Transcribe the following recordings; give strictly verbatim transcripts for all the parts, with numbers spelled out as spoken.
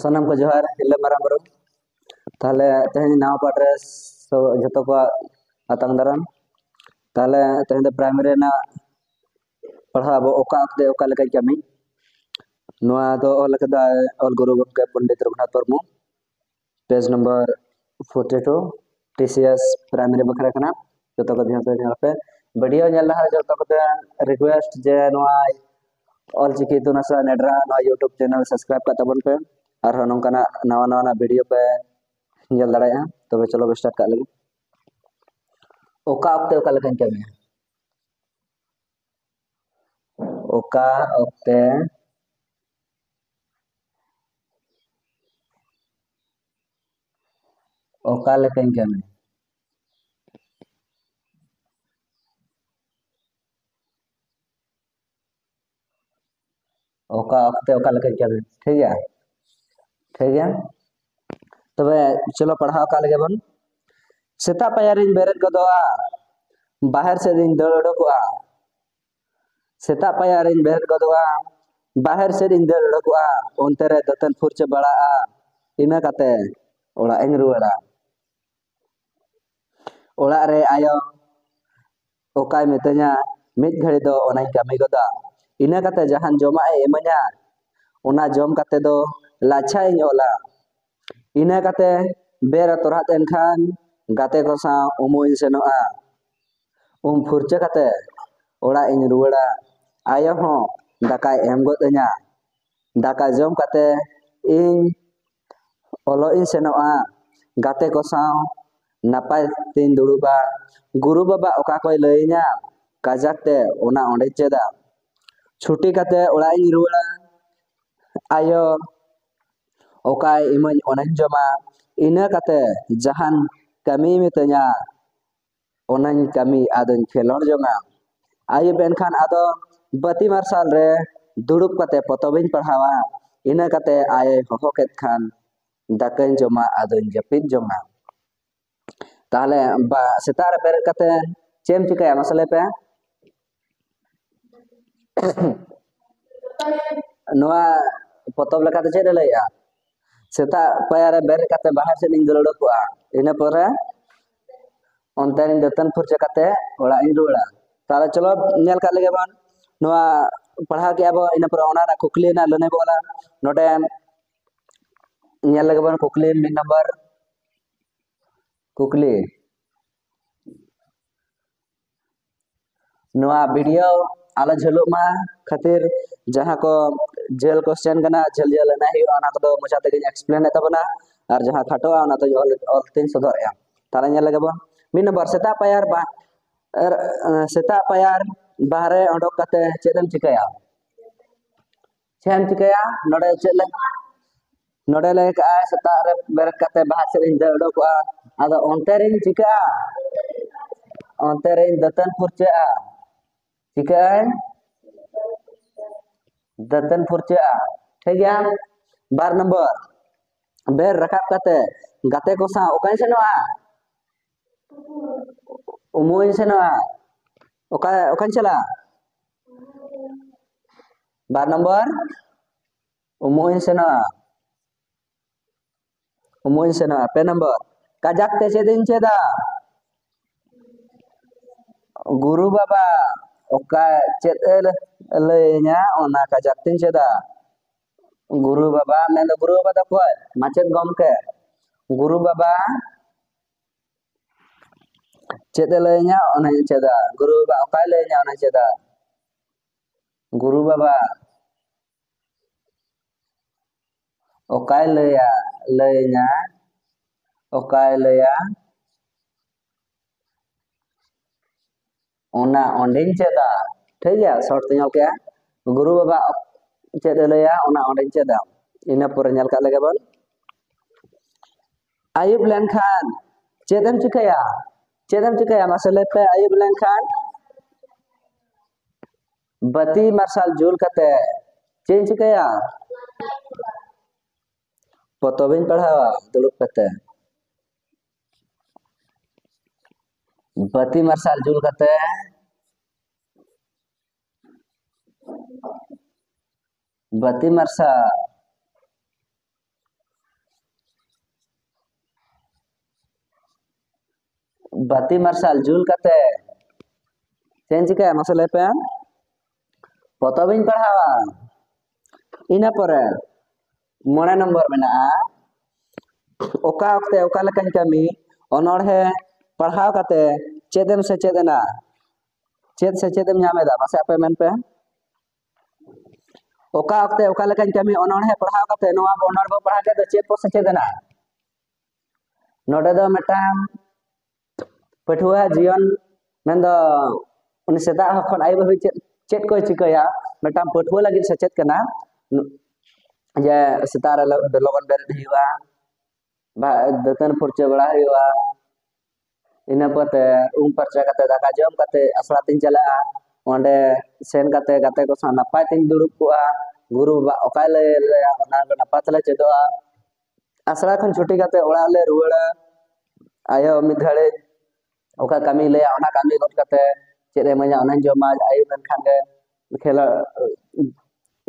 ᱥᱟᱱᱟᱢ ᱠᱚ ᱡᱚᱦᱟᱨ, ᱦᱤᱨᱞᱟᱹ ᱢᱟᱨᱟᱝ ᱵᱩᱨᱩ᱾ ᱛᱟᱦᱞᱮ ᱛᱮᱦᱮᱧ ᱱᱟᱣᱟ ᱯᱟᱴ ᱨᱮ ᱥᱚ-, ᱡᱷᱚᱛᱚ ᱠᱚᱣᱟᱜ ᱟᱛᱟᱝ ᱫᱟᱨᱟᱢ᱾ ᱛᱟᱦᱞᱮ ᱛᱮᱦᱮᱧ ᱫᱚ ᱯᱨᱟᱭᱢᱟᱨᱤ ᱨᱮᱱᱟᱜ ᱯᱟᱲᱦᱟᱣ ᱟᱵᱚ ᱚᱠᱟ ᱚᱠᱛᱮ ᱚᱠᱟ ᱞᱮᱠᱟᱧ ᱠᱟᱹᱢᱤ, ᱱᱚᱣᱟ ᱫᱚ ᱚᱞ ᱟᱠᱟᱫᱟᱭ ᱚᱞ ᱜᱩᱨᱩ ᱜᱚᱢᱠᱮ Pandit Raghunath Murmu. Page number forty two, T C S primary ᱵᱟᱠᱷᱨᱟ ᱠᱟᱱᱟ᱾ ᱡᱚᱛᱚ ᱠᱚ ᱫᱷᱮᱭᱟᱱ ᱛᱮ ᱧᱮᱞ ᱯᱮ᱾ ᱵᱷᱤᱰᱤᱭᱳ ᱧᱮᱞ ᱞᱟᱦᱟ ᱨᱮ ᱡᱚᱛᱚ ᱠᱚᱛᱮ request ᱡᱮ ᱱᱚᱣᱟ ᱚᱞᱪᱤᱠᱤ ᱤᱛᱩᱱ ᱟᱥᱲᱟ ᱱᱮᱰᱨᱟ ᱱᱚᱣᱟ YouTube channel subscribe ᱠᱟᱜ ᱛᱟᱵᱚᱱ ᱯᱮ᱾ ᱟᱨᱦᱚᱸ ᱱᱚᱝᱠᱟᱱᱟᱜ ᱱᱟᱣᱟ ᱱᱟᱣᱟᱱᱟᱜ ᱵᱷᱤᱰᱤᱭᱳ ᱯᱮ ᱧᱮᱞ ᱫᱟᱲᱮᱭᱟᱜᱼᱟ᱾ ᱛᱚᱵᱮ ᱪᱚᱞᱚ ᱵᱚ start ᱠᱟᱜ ᱞᱮᱜᱮ᱾ ᱚᱠᱟ ᱚᱠᱛᱮ ᱚᱠᱟ ᱞᱮᱠᱟᱧ ᱠᱟᱹᱢᱤᱭᱟ? ᱚᱠᱟ ᱚᱠᱛᱮ ᱚᱠᱟ ᱞᱮᱠᱟᱧ ᱠᱟᱹᱢᱤ? ᱚᱠᱟ ᱚᱠᱛᱮ ᱚᱠᱟ ᱞᱮᱠᱟᱧ ᱠᱟᱹᱢᱤ? ᱴᱷᱤᱠ ᱜᱮᱭᱟ, ᱴᱷᱤᱠ ᱜᱮᱭᱟ᱾ ᱛᱚᱵᱮ ᱪᱚᱞᱚ ᱯᱟᱲᱦᱟᱣ ᱠᱟᱜ ᱞᱮᱜᱮ ᱵᱚᱱ᱾ ᱥᱮᱛᱟᱜ ᱯᱟᱭᱟᱨᱤᱧ ᱵᱮᱨᱮᱫ ᱜᱚᱫᱚᱜᱼᱟ, ᱵᱟᱦᱮᱨ ᱥᱮᱫ ᱤᱧ ᱫᱟᱹᱲ ᱩᱰᱩᱠᱚᱜᱼᱟ᱾ ᱥᱮᱛᱟᱜ ᱯᱟᱭᱟᱨᱤᱧ ᱵᱮᱨᱮᱫ ᱜᱚᱫᱚᱜᱼᱟ, ᱵᱟᱦᱮᱨ ᱥᱮᱫ ᱤᱧ ᱫᱟᱹᱲ ᱩᱰᱩᱠᱚᱜᱼᱟ, ᱚᱱᱛᱮ ᱨᱮ ᱫᱟᱹᱛᱟᱹᱱ ᱯᱷᱩᱨᱪᱟᱹ ᱵᱟᱲᱟᱜᱼᱟ, ᱤᱱᱟᱹ ᱠᱟᱛᱮ ᱚᱲᱟᱜ ᱤᱧ ᱨᱩᱣᱟᱹᱲᱟ᱾ ᱚᱲᱟᱜ ᱨᱮ ᱟᱭᱳ ᱚᱠᱟᱭ ᱢᱤᱛᱟᱹᱧᱟ, ᱢᱤᱫ ᱜᱷᱟᱹᱲᱤ ᱫᱚ ᱚᱱᱟᱧ ᱠᱟᱹᱢᱤ ᱜᱚᱫᱟ᱾ ᱤᱱᱟᱹ ᱠᱟᱛᱮ ᱡᱟᱦᱟᱱ ᱡᱚᱢᱟᱜ ᱮ ᱤᱢᱟᱹᱧᱟ, ᱚᱱᱟ ᱡᱚᱢ ᱠᱟᱛᱮ ᱫᱚ ᱞᱟᱪᱷᱟ ᱤᱧ ᱚᱞᱟ᱾ ᱤᱱᱟᱹ ᱠᱟᱛᱮ ᱵᱮᱨ ᱛᱚᱨᱦᱟᱫ ᱮᱱᱠᱷᱟᱱ ᱜᱟᱛᱮ ᱠᱚ ᱥᱟᱶ ᱩᱢᱩᱜ ᱤᱧ ᱥᱮᱱᱚᱜᱼᱟ᱾ ᱩᱢ ᱯᱷᱩᱨᱪᱟᱹ ᱠᱟᱛᱮ ᱚᱲᱟᱜ ᱤᱧ ᱨᱩᱣᱟᱹᱲᱟ᱾ ᱟᱭᱳ ᱦᱚᱸ ᱫᱟᱠᱟᱭ ᱮᱢ ᱜᱚᱫ ᱟᱹᱧᱟ᱾ ᱫᱟᱠᱟ ᱡᱚᱢ ᱠᱟᱛᱮ ᱤᱧ ᱚᱞᱚᱜ ᱤᱧ ᱥᱮᱱᱚᱜᱼᱟ᱾ ᱜᱟᱛᱮ ᱠᱚ ᱥᱟᱶ ᱱᱟᱯᱟᱭ ᱛᱤᱧ ᱫᱩᱲᱩᱵᱟ᱾ ᱜᱩᱨᱩ ᱵᱟᱵᱟ ᱚᱠᱟ ᱠᱚᱭ ᱞᱟᱹᱭᱟᱹᱧᱟ, ᱠᱟᱡᱟᱠ ᱛᱮ ᱚᱱᱟ ᱚᱸᱰᱮᱧ ᱪᱮᱫᱟ᱾ ᱪᱷᱩᱴᱤ ᱠᱟᱛᱮ ᱚᱲᱟᱜ ᱤᱧ ᱨᱩᱣᱟᱹᱲᱟ᱾ ᱟᱭᱳ ᱚᱠᱟᱭ ᱤᱢᱟᱹᱧ ᱚᱱᱟᱧ ᱡᱚᱢᱟ᱾ ᱤᱱᱟᱹ ᱠᱟᱛᱮ ᱡᱟᱦᱟᱱ ᱠᱟᱹᱢᱤᱭ ᱢᱤᱛᱟᱹᱧᱟ, ᱚᱱᱟᱧ ᱠᱟᱹᱢᱤ, ᱟᱫᱚᱧ ᱠᱷᱮᱞᱳᱰ ᱡᱚᱝᱟ᱾ ᱟᱹᱭᱩᱵ ᱮᱱᱠᱷᱟᱱ ᱟᱫᱚ ᱵᱟᱹᱛᱤ ᱢᱟᱨᱥᱟᱞ ᱨᱮ ᱫᱩᱲᱩᱵ ᱠᱟᱛᱮ ᱯᱚᱛᱚᱵ ᱤᱧ ᱯᱟᱲᱦᱟᱣᱟ᱾ ᱤᱱᱟᱹ ᱠᱟᱛᱮ ᱟᱭᱳᱭ ᱦᱚᱦᱚ ᱠᱮᱫ ᱠᱷᱟᱱ ᱫᱟᱠᱟᱧ ᱡᱚᱢᱟ, ᱟᱫᱚᱧ ᱡᱟᱹᱯᱤᱫ ᱡᱚᱝᱟ᱾ ᱛᱟᱦᱞᱮ ᱵᱟ-, ᱥᱮᱛᱟᱜ ᱨᱮ ᱵᱮᱨᱮᱫ ᱠᱟᱛᱮ ᱪᱮᱫ ᱮᱢ ᱪᱤᱠᱟᱹᱭᱟ ᱢᱟᱥᱮ ᱞᱟᱹᱭ ᱯᱮ? ᱱᱚᱣᱟ ᱯᱚᱛᱚᱵ ᱞᱮᱠᱟᱛᱮ ᱪᱮᱫ ᱮ ᱞᱟᱹᱭᱮᱜᱼᱟ? ᱥᱮᱛᱟᱜ ᱯᱟᱭᱟᱨ ᱨᱮ ᱵᱮᱨᱮᱫ ᱠᱟᱛᱮ ᱵᱟᱦᱨᱮ ᱥᱮᱫ ᱤᱧ ᱫᱟᱹᱲ ᱩᱰᱩᱠᱚᱜᱼᱟ᱾ ᱤᱱᱟᱹ ᱯᱚᱨᱮ ᱚᱱᱛᱮ ᱨᱤᱧ ᱫᱟᱹᱛᱟᱹᱱ ᱯᱷᱩᱨᱪᱟᱹ ᱠᱟᱛᱮ ᱚᱲᱟᱜ ᱤᱧ ᱨᱩᱣᱟᱹᱲᱟ᱾ ᱛᱟᱦᱞᱮ ᱪᱚᱞᱚ ᱧᱮᱞ ᱠᱟᱜ ᱞᱮᱜᱮ ᱵᱚᱱ ᱱᱚᱣᱟ ᱯᱟᱲᱦᱟᱣ ᱠᱮᱜᱼᱟ ᱵᱚ, ᱤᱱᱟᱹ ᱯᱚᱨᱮ ᱚᱱᱟ ᱨᱮᱱᱟᱜ ᱠᱩᱠᱞᱤ ᱨᱮᱱᱟᱜ ᱞᱟᱹᱱᱟᱹᱭ ᱵᱚ ᱚᱞᱟ᱾ ᱱᱚᱰᱮ ᱧᱮᱞ ᱞᱮᱜᱮ ᱵᱚᱱ ᱠᱩᱠᱞᱤ ᱢᱤᱫ ᱱᱟᱢᱵᱟᱨ ᱠᱩᱠᱞᱤ, ᱱᱚᱣᱟ ᱵᱷᱤᱰᱤᱭᱳ ᱟᱞᱚ ᱡᱷᱟᱹᱞᱩᱜ ᱢᱟ ᱠᱷᱟᱹᱛᱤᱨ ᱡᱟᱦᱟᱸ ᱠᱚ ᱡᱷᱟᱹᱞ ᱠᱚᱥᱪᱮᱱ ᱠᱟᱱᱟ, ᱡᱷᱟᱹᱞ ᱡᱷᱟᱹᱞ ᱮᱱᱮᱡ ᱦᱩᱭᱩᱜᱼᱟ, ᱚᱱᱟ ᱠᱚᱫᱚ ᱢᱚᱪᱟ ᱛᱮᱜᱮᱧ ᱮᱠᱥᱯᱞᱮᱱ ᱮᱫ ᱛᱟᱵᱚᱱᱟ, ᱟᱨ ᱡᱟᱦᱟᱸ ᱠᱷᱟᱴᱚᱜᱼᱟ ᱚᱱᱟ ᱫᱚ ᱚᱞ ᱚᱞ ᱛᱤᱧ ᱥᱚᱫᱚᱨᱮᱜᱼᱟ᱾ ᱛᱟᱦᱞᱮ ᱧᱮᱞ ᱞᱮᱜᱮ ᱵᱚᱱ ᱢᱤᱫ ᱱᱚᱢᱵᱚᱨ, ᱥᱮᱛᱟᱜ ᱯᱟᱭᱟᱨ ᱵᱟ ᱮᱨ, ᱥᱮᱛᱟᱜ ᱯᱟᱭᱟᱨ ᱵᱟᱦᱨᱮ ᱚᱰᱚᱠ ᱠᱟᱛᱮ ᱪᱮᱫ ᱮᱢ ᱪᱤᱠᱟᱹᱭᱟ? ᱪᱮᱫ ᱮᱢ ᱪᱤᱠᱟᱹᱭᱟ? ᱱᱚᱰᱮ ᱪᱮᱫ ᱞᱮ ᱱᱚᱰᱮ ᱞᱟᱹᱭ ᱠᱟᱜᱼᱟᱭ, ᱥᱮᱛᱟᱜ ᱨᱮ ᱵᱮᱨᱮᱫ ᱠᱟᱛᱮ ᱵᱟᱦᱨᱮ ᱥᱮᱫ ᱤᱧ ᱫᱟᱹᱲ ᱩᱰᱩᱠᱚᱜᱼᱟ᱾ ᱟᱫᱚ ᱚᱱᱛᱮ ᱨᱤᱧ ᱪᱤᱠᱟᱹᱜᱼᱟ? ᱚᱱᱛᱮ ᱨᱤᱧ ᱫᱟᱹᱛᱟᱹᱱ ᱯᱷᱩᱨᱪᱟᱹᱜᱼᱟ᱾ ᱪᱤᱠᱟᱹᱜᱼᱟᱹᱧ? ᱫᱟᱹᱛᱟᱹᱱ ᱯᱷᱩᱨᱪᱟᱹᱜᱼᱟ᱾ ᱴᱷᱤᱠ ᱜᱮᱭᱟ᱾ ᱵᱟᱨ ᱱᱚᱢᱵᱚᱨ, ᱵᱮᱨ ᱨᱟᱠᱟᱵ ᱠᱟᱛᱮ ᱜᱟᱛᱮ ᱠᱚ ᱥᱟᱶ ᱚᱠᱟᱧ ᱥᱮᱱᱚᱜᱼᱟ? ᱩᱢᱩᱜ ᱤᱧ ᱥᱮᱱᱚᱜᱼᱟ᱾ ᱚᱠᱟ ᱚᱠᱟᱧ ᱪᱟᱞᱟᱜᱼᱟ? ᱵᱟᱨ ᱱᱚᱢᱵᱚᱨ, ᱩᱢᱩᱜ ᱤᱧ ᱥᱮᱱᱚᱜᱼᱟ᱾ ᱩᱢᱩᱜ ᱤᱧ ᱥᱮᱱᱚᱜᱼᱟ᱾ ᱯᱮ ᱱᱚᱢᱵᱚᱨ, ᱠᱟᱡᱟᱠ ᱛᱮ ᱪᱮᱫ ᱤᱧ ᱪᱮᱫᱟ? ᱜᱩᱨᱩ ᱵᱟᱵᱟ ᱚᱠᱟ ᱪᱮᱫ ᱮ ᱞᱟᱹᱭᱟᱹᱧᱟ, ᱚᱱᱟ ᱠᱟᱡᱟᱠ ᱛᱤᱧ ᱪᱮᱫᱟ᱾ ᱜᱩᱨᱩ ᱵᱟᱵᱟ ᱢᱮᱱᱫᱚ ᱜᱩᱨᱩ ᱵᱟᱵᱟ ᱫᱚ ᱚᱠᱚᱭ? ᱢᱟᱪᱮᱫ ᱜᱚᱢᱠᱮ᱾ ᱜᱩᱨᱩ ᱵᱟᱵᱟ ᱪᱮᱫ ᱮ ᱞᱟᱹᱭᱟᱹᱧᱟ, ᱚᱱᱟᱧ ᱪᱮᱫᱟ᱾ ᱜᱩᱨᱩ ᱵᱟᱵᱟ ᱚᱠᱟᱭ ᱞᱟᱹᱭᱟᱹᱧᱟ, ᱚᱱᱟᱧ ᱪᱮᱫᱟ᱾ ᱜᱩᱨᱩ ᱵᱟᱵᱟ ᱚᱠᱟᱭ ᱞᱟᱹᱭᱟ, ᱞᱟᱹᱭᱟᱹᱧᱟ, ᱚᱠᱟᱭ ᱞᱟᱹᱭᱟ, ᱚᱱᱟ ᱚᱸᱰᱮᱧ ᱪᱮᱫᱟ᱾ ᱴᱷᱤᱠ ᱜᱮᱭᱟ, ᱥᱚᱨᱴ ᱛᱮᱧ ᱚᱞ ᱠᱮᱜᱼᱟ᱾ ᱜᱩᱨᱩ ᱵᱟᱵᱟ ᱪᱮᱫ ᱮ ᱞᱟᱹᱭᱟ, ᱚᱱᱟ ᱚᱸᱰᱮᱧ ᱪᱮᱫᱟ᱾ ᱤᱱᱟᱹ ᱯᱚᱨᱮ ᱧᱮᱞ ᱠᱟᱜ ᱞᱮᱜᱮ ᱵᱚᱱ᱾ ᱟᱹᱭᱩᱵ ᱞᱮᱱᱠᱷᱟᱱ ᱪᱮᱫ ᱮᱢ ᱪᱤᱠᱟᱹᱭᱟ? ᱪᱮᱫ ᱮᱢ ᱪᱤᱠᱟᱹᱭᱟ? ᱢᱟᱥᱮ ᱞᱟᱹᱭ ᱯᱮ, ᱟᱹᱭᱩᱵ ᱞᱮᱱᱠᱷᱟᱱ ᱵᱟᱹᱛᱤ ᱢᱟᱨᱥᱟᱞ ᱡᱩᱞ ᱠᱟᱛᱮ ᱪᱮᱫ ᱤᱧ ᱪᱤᱠᱟᱹᱭᱟ? ᱯᱚᱛᱚᱵ ᱤᱧ ᱯᱟᱲᱦᱟᱣᱟ ᱫᱩᱲᱩᱵ ᱠᱟᱛᱮ᱾ ᱵᱟᱹᱛᱤ ᱢᱟᱨᱥᱟᱞ ᱡᱩᱞ ᱠᱟᱛᱮ, ᱵᱟᱹᱛᱤ ᱢᱟᱨᱥᱟᱞ ᱵᱟᱹᱛᱤ ᱢᱟᱨᱥᱟᱞ ᱡᱩᱞ ᱠᱟᱛᱮ ᱪᱮᱫ ᱤᱧ ᱪᱤᱠᱟᱹᱭᱟ? ᱢᱟᱥᱮ ᱞᱟᱹᱭ ᱯᱮ᱾ ᱯᱚᱛᱚᱵ ᱤᱧ ᱯᱟᱲᱦᱟᱣᱟ᱾ ᱤᱱᱟᱹ ᱯᱚᱨᱮ ᱢᱚᱬᱮ ᱱᱚᱢᱵᱚᱨ ᱢᱮᱱᱟᱜᱼᱟ, ᱚᱠᱟ ᱚᱠᱛᱮ ᱚᱠᱟ ᱞᱮᱠᱟᱧ ᱠᱟᱹᱢᱤ? ᱚᱱᱚᱬᱦᱮ ᱯᱟᱲᱦᱟᱣ ᱠᱟᱛᱮ ᱪᱮᱫ ᱮᱢ ᱥᱮᱪᱮᱫ ᱮᱱᱟ? ᱪᱮᱫ ᱥᱮᱪᱮᱫ ᱮᱢ ᱧᱟᱢ ᱮᱫᱟ? ᱢᱟᱥᱮ ᱟᱯᱮ ᱢᱮᱱ ᱯᱮ᱾ ᱚᱠᱟ ᱚᱠᱛᱮ ᱚᱠᱟ ᱞᱮᱠᱟᱧ ᱠᱟᱹᱢᱤ? ᱚᱱᱚᱬᱦᱮ ᱯᱟᱲᱦᱟᱣ ᱠᱟᱛᱮ, ᱱᱚᱣᱟ ᱚᱱᱚᱬᱦᱮ ᱵᱚ ᱯᱟᱲᱦᱟᱣ ᱠᱮᱫ ᱫᱚ, ᱪᱮᱫ ᱵᱚ ᱥᱮᱪᱮᱫ ᱮᱱᱟ? ᱱᱚᱰᱮ ᱫᱚ ᱢᱤᱫᱴᱟᱝ ᱯᱟᱹᱴᱷᱩᱣᱟᱹ ᱡᱤᱭᱚᱱ, ᱢᱮᱱᱫᱚ ᱩᱱᱤ ᱥᱮᱛᱟᱜ ᱠᱷᱚᱱ ᱟᱹᱭᱩᱵ ᱦᱟᱹᱵᱤᱡ ᱪᱮᱫ, ᱪᱮᱫ ᱠᱚᱭ ᱪᱤᱠᱟᱹᱭᱟ, ᱢᱤᱫᱴᱟᱝ ᱯᱟᱹᱴᱷᱩᱣᱟᱹ ᱞᱟᱹᱜᱤᱫ ᱥᱮᱪᱮᱫ ᱠᱟᱱᱟ᱾ ᱡᱮ ᱥᱮᱛᱟᱜ ᱨᱮ ᱞᱚ-, ᱞᱚᱜᱚᱱ ᱵᱮᱨᱮᱫ ᱦᱩᱭᱩᱜᱼᱟ, ᱵᱟ-, ᱫᱟᱹᱛᱟᱹᱱᱤ ᱯᱷᱩᱨᱪᱟᱹ ᱵᱟᱲᱟ ᱦᱩᱭᱩᱜᱼᱟ᱾ ᱤᱱᱟᱹ ᱯᱚᱨᱮ ᱩᱢ ᱯᱷᱟᱨᱪᱟ ᱠᱟᱛᱮ, ᱫᱟᱠᱟ ᱡᱚᱢ ᱠᱟᱛᱮ ᱟᱥᱲᱟ ᱛᱤᱧ ᱪᱟᱞᱟᱜᱼᱟ᱾ ᱚᱸᱰᱮ ᱥᱮᱱ ᱠᱟᱛᱮ ᱜᱟᱛᱮ ᱠᱚ ᱥᱟᱶ ᱱᱟᱯᱟᱭ ᱛᱤᱧ ᱫᱩᱲᱩᱵ ᱠᱚᱜᱼᱟ᱾ ᱜᱩᱨᱩ ᱵᱟᱵᱟ ᱚᱠᱟᱭ ᱞᱟᱹᱭ ᱞᱮᱭᱟ, ᱚᱱᱟ ᱠᱚ ᱱᱟᱯᱟᱭ ᱛᱮᱞᱮ ᱪᱮᱫᱚᱜᱼᱟ᱾ ᱟᱥᱲᱟ ᱠᱷᱚᱱ ᱪᱷᱩᱴᱤ ᱠᱟᱛᱮ ᱚᱲᱟᱜ ᱞᱮ ᱨᱩᱣᱟᱹᱲᱟ᱾ ᱟᱭᱳ ᱢᱤᱫ ᱜᱷᱟᱹᱲᱤᱡ ᱚᱠᱟ ᱠᱟᱹᱢᱤ ᱞᱟᱹᱭᱟ, ᱚᱱᱟ ᱠᱟᱹᱢᱤ ᱜᱚᱫ ᱠᱟᱛᱮ ᱪᱮᱫ ᱮ ᱤᱢᱟᱹᱧᱟ, ᱚᱱᱟᱧ ᱡᱚᱢᱟ᱾ ᱟᱹᱭᱩᱵ ᱞᱮᱱᱠᱷᱟᱱ ᱜᱮ ᱠᱷᱮᱞᱟ,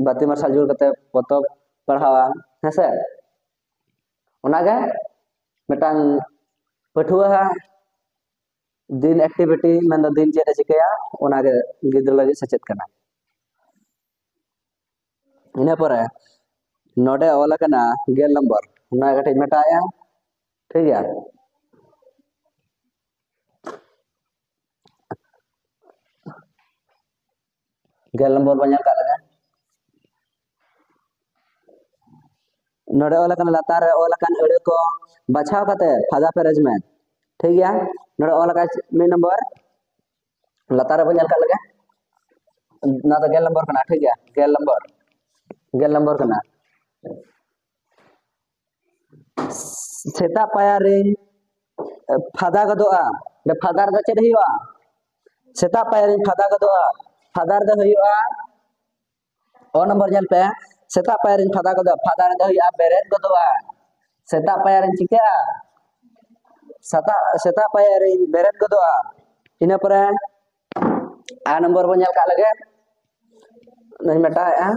ᱵᱟᱹᱛᱤ ᱢᱟᱨᱥᱟᱞ ᱡᱩᱞ ᱠᱟᱛᱮ ᱯᱚᱛᱚᱵ ᱯᱟᱲᱦᱟᱣᱟ, ᱦᱮᱸᱥᱮ? ᱚᱱᱟᱜᱮ ᱢᱤᱫᱴᱟᱝ ᱯᱟᱹᱴᱷᱩᱣᱟᱹ ᱫᱤᱱ activity, ᱢᱮᱱᱫᱚ ᱫᱤᱱ ᱪᱮᱫ ᱮ ᱪᱤᱠᱟᱹᱭᱟ, ᱚᱱᱟᱜᱮ ᱜᱤᱫᱽᱨᱟᱹ ᱞᱟᱹᱜᱤᱫ ᱥᱮᱪᱮᱫ ᱠᱟᱱᱟ᱾ ᱤᱱᱟᱹ ᱯᱚᱨᱮ ᱱᱚᱰᱮ ᱚᱞ ᱟᱠᱟᱱᱟ ᱜᱮᱞ ᱱᱚᱢᱵᱚᱨ, ᱚᱱᱟ ᱠᱟᱹᱴᱤᱡ ᱢᱮᱴᱟᱣᱮᱜᱼᱟ, ᱴᱷᱤᱠ ᱜᱮᱭᱟ? ᱜᱮᱞ ᱱᱚᱢᱵᱚᱨ ᱵᱚᱱ ᱧᱮᱞ ᱠᱟᱜ ᱞᱮᱜᱮ᱾ ᱱᱚᱰᱮ ᱚᱞ ᱟᱠᱟᱱᱟ, ᱞᱟᱛᱟᱨ ᱨᱮ ᱚᱞ ᱟᱠᱟᱱ ᱟᱹᱲᱟᱹ ᱠᱚ ᱵᱟᱪᱷᱟᱣ ᱠᱟᱛᱮ ᱯᱷᱟᱫᱟ ᱯᱮᱨᱮᱡ ᱢᱮ, ᱴᱷᱤᱠ ᱜᱮᱭᱟ? ᱱᱚᱰᱮ ᱚᱞ ᱟᱠᱟᱱ ᱢᱤᱫ ᱱᱚᱢᱵᱚᱨ, ᱞᱟᱛᱟᱨ ᱨᱮᱵᱚᱱ ᱧᱮᱞ ᱠᱟᱜ ᱞᱮᱜᱮ, ᱱᱚᱣᱟ ᱫᱚ ᱜᱮᱞ ᱱᱚᱢᱵᱚᱨ ᱠᱟᱱᱟ, ᱴᱷᱤᱠ ᱜᱮᱭᱟ? ᱜᱮᱞ ᱱᱚᱢᱵᱚᱨ, ᱜᱮᱞ ᱱᱚᱢᱵᱚᱨ ᱠᱟᱱᱟ᱾ ᱥᱮᱛᱟᱜ ᱯᱟᱭᱟᱨ ᱨᱤᱧ ᱯᱷᱟᱫᱟ ᱜᱚᱫᱚᱜᱼᱟ᱾ ᱚᱸᱰᱮ ᱯᱷᱟᱫᱟ ᱨᱮᱫᱚ ᱪᱮᱫ ᱦᱩᱭᱩᱜᱼᱟ? ᱥᱮᱛᱟᱜ ᱯᱟᱭᱟᱨ ᱨᱤᱧ ᱯᱷᱟᱫᱟ ᱜᱚᱫᱚᱜᱼᱟ᱾ ᱯᱷᱟᱫᱟ ᱨᱮᱫᱚ ᱦᱩᱭᱩᱜᱼᱟ, ᱚ ᱱᱚᱢᱵᱚᱨ ᱧᱮᱞ ᱯᱮ, ᱥᱮᱛᱟᱜ ᱯᱟᱭᱟᱨ ᱨᱤᱧ ᱯᱷᱟᱫᱟ ᱜᱚᱫᱚᱜᱼᱟ᱾ ᱯᱷᱟᱫᱟ ᱨᱮᱫᱚ ᱦᱩᱭᱩᱜᱼᱟ ᱵᱮᱨᱮᱫ ᱜᱚᱫᱚᱜᱼᱟ᱾ ᱥᱮᱛᱟᱜ ᱯᱟᱭᱟᱨ ᱨᱤᱧ ᱪᱤᱠᱟᱹᱜᱼᱟ? ᱥᱮᱛᱟᱜ, ᱥᱮᱛᱟᱜ ᱯᱟᱭᱟᱨ ᱨᱤᱧ ᱵᱮᱨᱮᱫ ᱜᱚᱫᱚᱜᱼᱟ᱾ ᱤᱱᱟᱹ ᱯᱚᱨᱮ ᱟ ᱱᱚᱢᱵᱚᱨ ᱵᱚᱱ ᱧᱮᱞ ᱠᱟᱜ ᱞᱮᱜᱮ, ᱚᱱᱟᱧ ᱢᱮᱴᱟᱣᱮᱫᱼᱟ᱾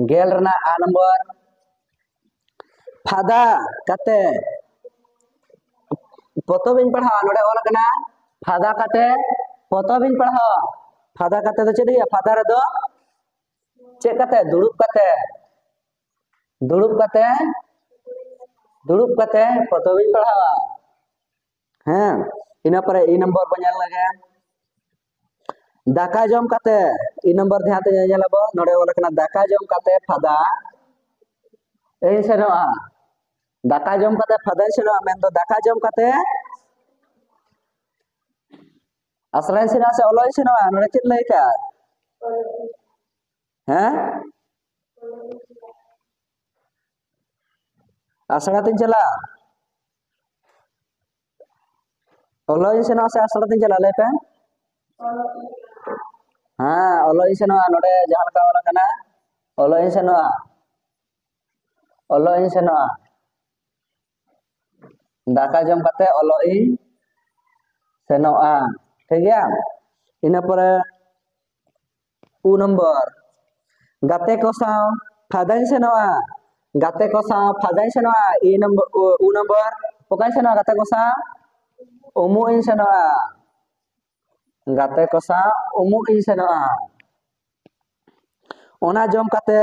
ᱜᱮᱞ ᱨᱮᱱᱟᱜ ᱟ ᱱᱚᱢᱵᱚᱨ, ᱯᱷᱟᱫᱟ ᱠᱟᱛᱮ ᱯᱚᱛᱚᱵ ᱤᱧ ᱯᱟᱲᱦᱟᱣᱟ᱾ ᱱᱚᱰᱮ ᱚᱞ ᱟᱠᱟᱱᱟ ᱯᱷᱟᱫᱟ ᱠᱟᱛᱮ ᱯᱚᱛᱚᱵ ᱤᱧ ᱯᱟᱲᱦᱟᱣᱟ᱾ ᱯᱷᱟᱫᱟ ᱠᱟᱛᱮ ᱫᱚ ᱪᱮᱫ ᱦᱩᱭᱩᱜᱼᱟ? ᱯᱷᱟᱫᱟ ᱨᱮᱫᱚ ᱪᱮᱫ ᱠᱟᱛᱮ? ᱫᱩᱲᱩᱵ ᱠᱟᱛᱮ, ᱫᱩᱲᱩᱵ ᱠᱟᱛᱮ, ᱫᱩᱲᱩᱵ ᱠᱟᱛᱮ ᱯᱚᱛᱚᱵ ᱤᱧ ᱯᱟᱲᱦᱟᱣᱟ᱾ ᱦᱮᱸ, ᱤᱱᱟᱹ ᱯᱚᱨᱮ ᱤ ᱱᱚᱢᱵᱚᱨ ᱵᱚᱱ ᱧᱮᱞ ᱞᱮᱜᱮ᱾ ᱫᱟᱠᱟ ᱡᱚᱢ ᱠᱟᱛᱮ, ᱤ ᱱᱚᱢᱵᱚᱨ ᱫᱷᱮᱭᱟᱱ ᱛᱮ ᱧᱮᱞ ᱟᱵᱚᱱ, ᱱᱚᱰᱮ ᱚᱞ ᱟᱠᱟᱱᱟ ᱫᱟᱠᱟ ᱡᱚᱢ ᱠᱟᱛᱮ ᱯᱷᱟᱫᱟ ᱤᱧ ᱥᱮᱱᱚᱜᱼᱟ᱾ ᱫᱟᱠᱟ ᱡᱚᱢ ᱠᱟᱛᱮ ᱯᱷᱟᱫᱟᱧ ᱥᱮᱱᱚᱜᱼᱟ, ᱢᱮᱱᱫᱚ ᱫᱟᱠᱟ ᱡᱚᱢ ᱠᱟᱛᱮ ᱟᱥᱲᱟᱧ ᱥᱮᱱᱚᱜᱼᱟ ᱥᱮ ᱚᱞᱚᱜ ᱤᱧ ᱥᱮᱱᱚᱜᱼᱟ? ᱱᱚᱰᱮ ᱪᱮᱫ ᱞᱟᱹᱭ ᱠᱟᱜᱼᱟ? ᱦᱮᱸ? ᱟᱥᱲᱟ ᱛᱤᱧ ᱪᱟᱞᱟᱜᱼᱟ? ᱚᱞᱚᱜ ᱤᱧ ᱥᱮᱱᱚᱜᱼᱟ ᱥᱮ ᱟᱥᱲᱟ ᱛᱤᱧ ᱪᱟᱞᱟᱜᱼᱟ? ᱞᱟᱹᱭ ᱯᱮ᱾ ᱦᱮᱸ, ᱚᱞᱚᱜ ᱤᱧ ᱥᱮᱱᱚᱜᱼᱟ᱾ ᱱᱚᱰᱮ ᱡᱟᱦᱟᱸ ᱞᱮᱠᱟ ᱚᱞ ᱟᱠᱟᱱᱟ, ᱚᱞᱚᱜ ᱤᱧ ᱥᱮᱱᱚᱜᱼᱟ, ᱚᱞᱚᱜ ᱤᱧ ᱥᱮᱱᱚᱜᱼᱟ᱾ ᱫᱟᱠᱟ ᱡᱚᱢ ᱠᱟᱛᱮ ᱚᱞᱚᱜ ᱤᱧ ᱥᱮᱱᱚᱜᱼᱟ᱾ ᱴᱷᱤᱠ ᱜᱮᱭᱟ? ᱤᱱᱟᱹ ᱯᱚᱨᱮ ᱩ ᱱᱚᱢᱵᱚᱨ, ᱜᱟᱛᱮ ᱠᱚ ᱥᱟᱶ ᱯᱷᱟᱫᱟᱧ ᱥᱮᱱᱚᱜᱼᱟ᱾ ᱜᱟᱛᱮ ᱠᱚ ᱥᱟᱶ ᱯᱷᱟᱫᱟᱧ ᱥᱮᱱᱚᱜᱼᱟ᱾ ᱤ ᱱᱚᱢᱵᱚᱨ, ᱩ, ᱩ ᱱᱚᱢᱵᱚᱨ, ᱚᱠᱟᱧ ᱥᱮᱱᱚᱜᱼᱟ? ᱜᱟᱛᱮ ᱠᱚ ᱥᱟᱶ ᱩᱢᱩᱜ ᱤᱧ ᱥᱮᱱᱚᱜᱼᱟ᱾ ᱜᱟᱛᱮ ᱠᱚ ᱥᱟᱶ ᱩᱢᱩᱜ ᱤᱧ ᱥᱮᱱᱚᱜᱼᱟ᱾ ᱚᱱᱟ ᱡᱚᱢ ᱠᱟᱛᱮ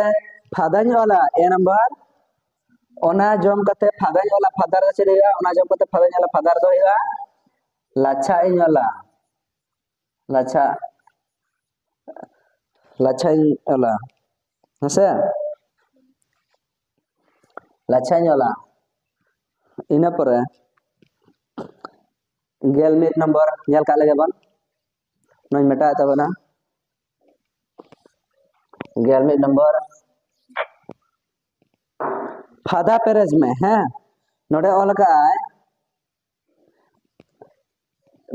ᱯᱷᱟᱫᱟᱧ ᱚᱞᱟ᱾ ᱮ ᱱᱟᱢᱵᱟᱨ, ᱚᱱᱟ ᱡᱚᱢ ᱠᱟᱛᱮ ᱯᱷᱟᱫᱟᱧ ᱚᱞᱟ᱾ ᱯᱷᱟᱫᱟ ᱨᱮ ᱪᱮᱫ ᱦᱩᱭᱩᱜᱼᱟ? ᱚᱱᱟ ᱡᱚᱢ ᱠᱟᱛᱮ ᱯᱷᱟᱫᱟᱧ ᱚᱞᱟ᱾ ᱯᱷᱟᱫᱟ ᱨᱮᱫᱚ ᱦᱩᱭᱩᱜᱼᱟ ᱞᱟᱪᱷᱟ ᱤᱧ ᱚᱞᱟ᱾ ᱞᱟᱪᱷᱟ, ᱞᱟᱪᱷᱟᱧ ᱚᱞᱟ᱾ ᱦᱮᱸᱥᱮ? ᱞᱟᱪᱷᱟᱧ ᱚᱞᱟ᱾ ᱤᱱᱟᱹ ᱯᱚᱨᱮ ᱜᱮᱞ ᱢᱤᱫ ᱱᱚᱢᱵᱚᱨ ᱧᱮᱞ ᱠᱟᱜ ᱞᱮᱜᱮ ᱵᱚᱱ᱾ ᱱᱚᱣᱟᱧ ᱢᱮᱴᱟᱣᱮᱫ ᱛᱟᱵᱚᱱᱟ᱾ ᱜᱮᱞ ᱢᱤᱫ ᱱᱚᱢᱵᱚᱨ, ᱯᱷᱟᱫᱟ ᱯᱮᱨᱮᱡ ᱢᱮ᱾ ᱦᱮᱸ, ᱱᱚᱰᱮ ᱚᱞ ᱠᱟᱜᱼᱟᱭ,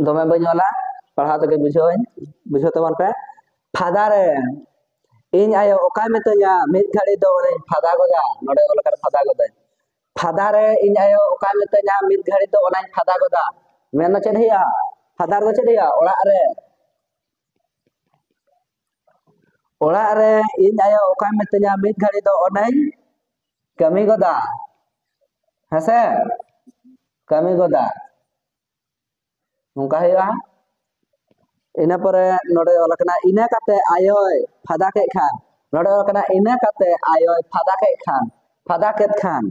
ᱫᱚᱢᱮ ᱵᱟᱹᱧ ᱚᱞᱟ, ᱯᱟᱲᱦᱟᱣ ᱛᱮᱜᱮ ᱵᱩᱡᱷᱟᱹᱣᱟᱹᱧ, ᱵᱩᱡᱷᱟᱹᱣ ᱛᱟᱵᱚᱱ ᱯᱮ᱾ ᱯᱷᱟᱫᱟ ᱨᱮ ᱤᱧ ᱟᱭᱳ ᱚᱠᱟᱭ ᱢᱤᱛᱟᱹᱧᱟ, ᱢᱤᱫ ᱜᱷᱟᱹᱲᱤ ᱫᱚ ᱚᱱᱟᱧ ᱯᱷᱟᱫᱟ ᱜᱚᱫᱟ᱾ ᱱᱚᱰᱮ ᱚᱞ ᱠᱟᱱᱟ ᱯᱷᱟᱫᱟ ᱜᱚᱫᱟᱹᱧ᱾ ᱯᱷᱟᱫᱟ ᱨᱮ ᱤᱧ ᱟᱭᱳ ᱚᱠᱟᱭ ᱢᱤᱛᱟᱹᱧᱟ, ᱢᱤᱫ ᱜᱷᱟᱹᱲᱤ ᱫᱚ ᱚᱱᱟᱧ ᱯᱷᱟᱫᱟ ᱜᱚᱫᱟ᱾ ᱢᱮᱱ ᱫᱚ ᱪᱮᱫ ᱦᱩᱭᱩᱜᱼᱟ? ᱯᱷᱟᱫᱟ ᱨᱮᱫᱚ ᱪᱮᱫ ᱦᱩᱭᱩᱜᱼᱟ? ᱚᱲᱟᱜ ᱨᱮ᱾ ᱚᱲᱟᱜ ᱨᱮ ᱤᱧ ᱟᱭᱳ ᱚᱠᱟᱭ ᱢᱤᱛᱟᱹᱧᱟ, ᱢᱤᱫ ᱜᱷᱟᱹᱲᱤ ᱫᱚ ᱚᱸᱰᱮᱧ ᱠᱟᱹᱢᱤ ᱜᱚᱫᱟ, ᱦᱮᱸᱥᱮ, ᱠᱟᱹᱢᱤ ᱜᱚᱫᱟ᱾ ᱱᱚᱝᱠᱟ ᱦᱩᱭᱩᱜᱼᱟ᱾ ᱤᱱᱟᱹ ᱯᱚᱨᱮ ᱱᱚᱰᱮ ᱚᱞ ᱟᱠᱟᱱᱟ, ᱤᱱᱟᱹ ᱠᱟᱛᱮ ᱟᱭᱳᱭ ᱯᱷᱟᱫᱟ ᱠᱮᱫ ᱠᱷᱟᱱ᱾ ᱱᱚᱰᱮ ᱚᱞ ᱟᱠᱟᱱᱟ, ᱤᱱᱟᱹ ᱠᱟᱛᱮ ᱟᱭᱳᱭ ᱯᱷᱟᱫᱟ ᱠᱮᱫ ᱠᱷᱟᱱ, ᱯᱷᱟᱫᱟ ᱠᱮᱫ ᱠᱷᱟᱱ,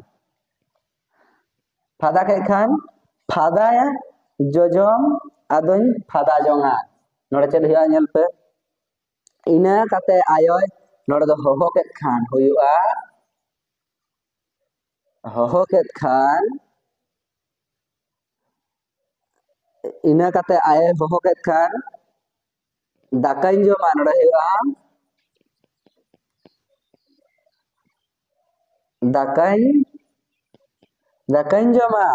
ᱯᱷᱟᱫᱟ ᱠᱮᱫ ᱠᱷᱟᱱ, ᱯᱷᱟᱫᱟ ᱡᱚᱡᱚᱢ ᱟᱫᱚᱧ ᱯᱷᱟᱫᱟ ᱡᱚᱝᱟ᱾ ᱱᱚᱰᱮ ᱪᱮᱫ ᱦᱩᱭᱩᱜᱼᱟ, ᱧᱮᱞ ᱯᱮ᱾ ᱤᱱᱟᱹ ᱠᱟᱛᱮ ᱟᱭᱳᱭ ᱱᱚᱰᱮ ᱫᱚ ᱦᱚᱦᱚ ᱠᱮᱫ ᱠᱷᱟᱱ ᱦᱩᱭᱩᱜᱼᱟ, ᱦᱚᱦᱚ ᱠᱮᱫ ᱠᱷᱟᱱ, ᱤᱱᱟᱹ ᱠᱟᱛᱮ ᱟᱭᱳᱭ ᱦᱚᱦᱚ ᱠᱮᱫ ᱠᱷᱟᱱ, ᱫᱟᱠᱟᱧ ᱡᱚᱢᱟ, ᱱᱚᱰᱮ ᱦᱩᱭᱩᱜᱼᱟ, ᱫᱟᱠᱟᱧ, ᱫᱟᱠᱟᱧ ᱡᱚᱢᱟ,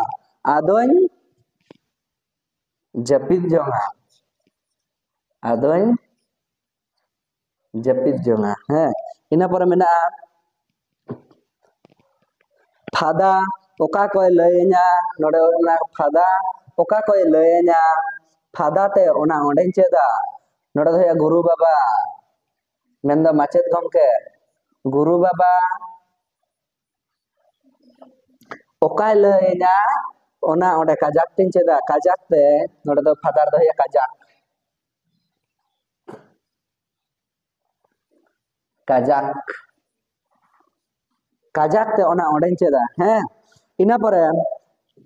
ᱟᱫᱚᱧ ᱡᱟᱹᱯᱤᱫ ᱡᱚᱝᱟ, ᱟᱫᱚᱧ ᱡᱟᱹᱯᱤᱫ ᱡᱚᱝᱟ᱾ ᱦᱮᱸ, ᱤᱱᱟᱹ ᱯᱚᱨᱮ ᱢᱮᱱᱟᱜᱼᱟ ᱯᱷᱟᱫᱟ᱾ ᱚᱠᱟ ᱠᱚᱭ ᱞᱟᱹᱭᱟᱹᱧᱟ? ᱱᱚᱰᱮ ᱚᱱᱟ ᱯᱷᱟᱫᱟ ᱚᱠᱟ ᱠᱚᱭ ᱞᱟᱹᱭᱟᱹᱧᱟ? ᱯᱷᱟᱫᱟ ᱛᱮ ᱚᱱᱟ ᱚᱸᱰᱮᱧ ᱪᱮᱫᱟ᱾ ᱱᱚᱰᱮ ᱫᱚ ᱦᱩᱭᱩᱜᱼᱟ ᱜᱩᱨᱩ ᱵᱟᱵᱟ, ᱢᱮᱱᱫᱚ ᱢᱟᱪᱮᱫ ᱜᱚᱢᱠᱮ᱾ ᱜᱩᱨᱩ ᱵᱟᱵᱟ ᱚᱠᱟᱭ ᱞᱟᱹᱭᱟᱹᱧᱟ, ᱚᱱᱟ ᱚᱸᱰᱮ ᱠᱟᱡᱟᱠ ᱛᱤᱧ ᱪᱮᱫᱟ᱾ ᱠᱟᱡᱟᱠ ᱛᱮ ᱱᱚᱰᱮ ᱫᱚ ᱯᱷᱟᱫᱟ ᱨᱮᱫᱚ ᱦᱩᱭᱩᱜᱼᱟ ᱠᱟᱡᱟᱠ᱾ ᱠᱟᱡᱟᱠ, ᱠᱟᱡᱟᱠ ᱛᱮ ᱚᱱᱟ ᱚᱸᱰᱮᱧ ᱪᱮᱫᱟ᱾ ᱦᱮᱸ, ᱤᱱᱟᱹ ᱯᱚᱨᱮ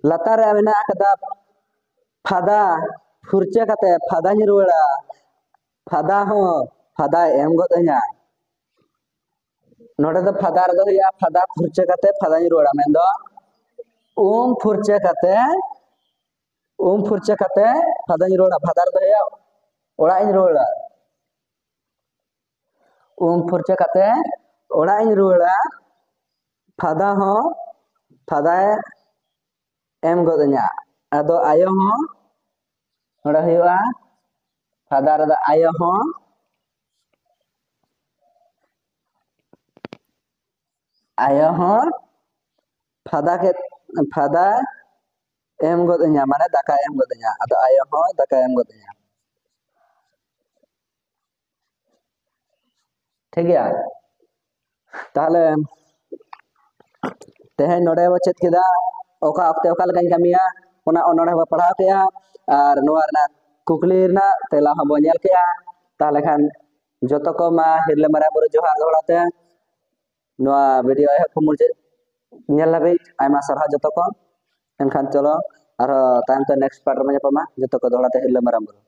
ᱞᱟᱛᱟᱨ ᱨᱮ ᱢᱮᱱᱟᱜ ᱟᱠᱟᱫᱟ ᱯᱷᱟᱫᱟ ᱯᱷᱩᱨᱪᱟᱹ ᱠᱟᱛᱮ ᱯᱷᱟᱫᱟᱧ ᱨᱩᱣᱟᱹᱲᱟ, ᱯᱷᱟᱫᱟ ᱦᱚᱸ ᱯᱷᱟᱫᱟᱭ ᱮᱢ ᱜᱚᱫ ᱟᱹᱧᱟ᱾ ᱱᱚᱰᱮ ᱫᱚ ᱯᱷᱟᱫᱟ ᱨᱮᱫᱚ ᱦᱩᱭᱩᱜᱼᱟ, ᱯᱷᱟᱫᱟ ᱯᱷᱩᱨᱪᱟᱹ ᱠᱟᱛᱮ ᱯᱷᱟᱫᱟᱧ ᱨᱩᱣᱟᱹᱲᱟ, ᱢᱮᱱᱫᱚ ᱩᱢ ᱯᱷᱩᱨᱪᱟᱹ ᱠᱟᱛᱮ, ᱩᱢ ᱯᱷᱩᱨᱪᱟᱹ ᱠᱟᱛᱮ ᱯᱷᱟᱫᱟᱧ ᱨᱩᱣᱟᱹᱲᱟ᱾ ᱯᱷᱟᱫᱟ ᱨᱮᱫᱚ ᱦᱩᱭᱩᱜᱼᱟ, ᱚᱲᱟᱜ ᱤᱧ ᱨᱩᱣᱟᱹᱲᱟ᱾ ᱩᱢ ᱯᱷᱩᱨᱪᱟᱹ ᱠᱟᱛᱮ ᱚᱲᱟᱜ ᱤᱧ ᱨᱩᱣᱟᱹᱲᱟ᱾ ᱯᱷᱟᱫᱟ ᱦᱚᱸ ᱯᱷᱟᱫᱟᱭ ᱮᱢ ᱜᱚᱫ ᱟᱹᱧᱟ᱾ ᱟᱫᱚ ᱟᱭᱳ ᱦᱚᱸ ᱱᱚᱰᱮ ᱦᱩᱭᱩᱜᱼᱟ, ᱯᱷᱟᱫᱟ ᱨᱮᱫᱚ ᱟᱭᱳ ᱦᱚᱸ, ᱟᱭᱳ ᱦᱚᱸ ᱯᱷᱟᱫᱟ ᱠᱮᱫ, ᱯᱷᱟᱫᱟ ᱮᱢ ᱜᱚᱫ ᱟᱹᱧᱟ, ᱢᱟᱱᱮ ᱫᱟᱠᱟᱭ ᱮᱢ ᱜᱚᱫ ᱟᱹᱧᱟ᱾ ᱟᱫᱚ ᱟᱭᱳ ᱦᱚᱸ ᱫᱟᱠᱟᱭ ᱮᱢ ᱜᱚᱫ ᱟᱹᱧᱟ᱾ ᱴᱷᱤᱠ ᱜᱮᱭᱟ᱾ ᱛᱟᱦᱚᱞᱮ ᱛᱮᱦᱮᱧ ᱱᱚᱰᱮ ᱵᱚ ᱪᱮᱫ ᱠᱮᱫᱟ ᱚᱠᱟ ᱚᱠᱛᱮ ᱚᱠᱟ ᱞᱮᱠᱟᱧ ᱠᱟᱹᱢᱤᱭᱟ, ᱚᱱᱟ ᱚᱱᱚᱬᱦᱮ ᱵᱚ ᱯᱟᱲᱦᱟᱣ ᱠᱮᱫᱼᱟ᱾ ᱟᱨ ᱱᱚᱣᱟ ᱨᱮᱱᱟᱜ ᱠᱩᱠᱞᱤ ᱨᱮᱱᱟᱜ ᱛᱮᱞᱟ ᱦᱚᱸᱵᱚ ᱧᱮᱞ ᱠᱮᱫᱼᱟ᱾ ᱛᱟᱦᱚᱞᱮ ᱠᱷᱟᱱ ᱡᱚᱛᱚ ᱠᱚ ᱢᱟ ᱦᱤᱨᱞᱟᱹ ᱢᱟᱨᱟᱝ ᱵᱩᱨᱩ ᱡᱚᱦᱟᱨ ᱫᱚᱦᱲᱟ ᱛᱮ᱾ ᱱᱚᱣᱟ ᱵᱷᱤᱰᱤᱭᱳ ᱮᱦᱚᱵ ᱠᱷᱚᱱ ᱢᱩᱪᱟᱹᱫ ᱧᱮᱞ ᱫᱷᱟᱹᱵᱤᱡ ᱟᱭᱢᱟ ᱥᱟᱨᱦᱟᱣ ᱡᱚᱛᱚ ᱠᱚ᱾ ᱮᱱᱠᱷᱟᱱ ᱪᱚᱞᱚ ᱟᱨᱦᱚᱸ ᱛᱟᱭᱚᱢ ᱛᱮ ᱱᱮᱠᱥᱴ ᱯᱟᱨᱴ ᱨᱮᱵᱚᱱ ᱧᱟᱯᱟᱢᱟ᱾ ᱡᱚᱛᱚ ᱠᱚ ᱫᱚᱦᱲᱟ ᱛᱮ ᱦᱤᱨᱞᱟᱹ ᱢᱟᱨᱟᱝ ᱵᱩᱨᱩ᱾